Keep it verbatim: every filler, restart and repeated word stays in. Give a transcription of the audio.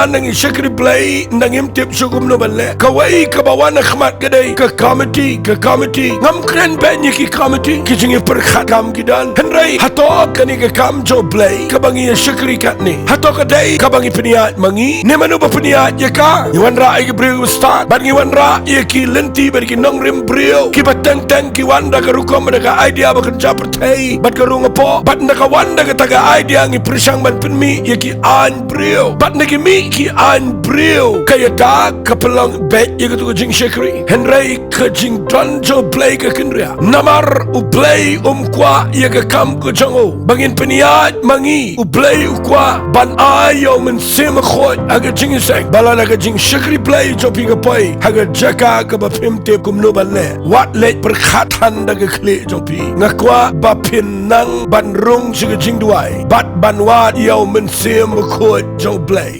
nang i shakri Blei, nang im tip shuh kumno ban leh. Kawei kaba wan ha khmat ka dei ka committee, ka committee. Ngam kren beiñ ïa ki committee, ki jingïapyrkhat kam ki don. Hynrei hato kane ka kam jong u Blei kaba ngi ïa shakri katne, hato ka dei kaba ngi pynïaid ma ngi? Ne mano ba pynïaid ïa ka? Ngi wanrah ïa ki briew ba stad, bad ngi wanrah ïa ki lynti bad ki nongrim briew kiba teng teng ki wan da ka rukom, da ka idea ba kynja pyrthei bad ka rung hapoh, bad na ka wan da kata ka idea ngi pyrshang ban pynmih ïa ki aiñ briew, bad na ki mih ki aiñ briew ka ïada ka pynlong beit ïa katu ka jingshakri. Hynrei ka jingdon jong u Blei ka kynriah, namar u Blei um kwah ïa ka kam ka jong u ba ngin pynïaid ma ngi. U Blei u kwah ban ai ïa u Mynsiem Bakhuid ha ka jingïaseng, ba lada ka jingshakri Blei jong phi ka poi ha ka jaka kaba phim tip kumno ban leh, wat leit pyrkhat than da ka khlieh jong phi. Nga kwah ba phin nang ban rung sha ka jingduwai bad ban wad ïa u Mynsiem Bakhuid jong u Blei.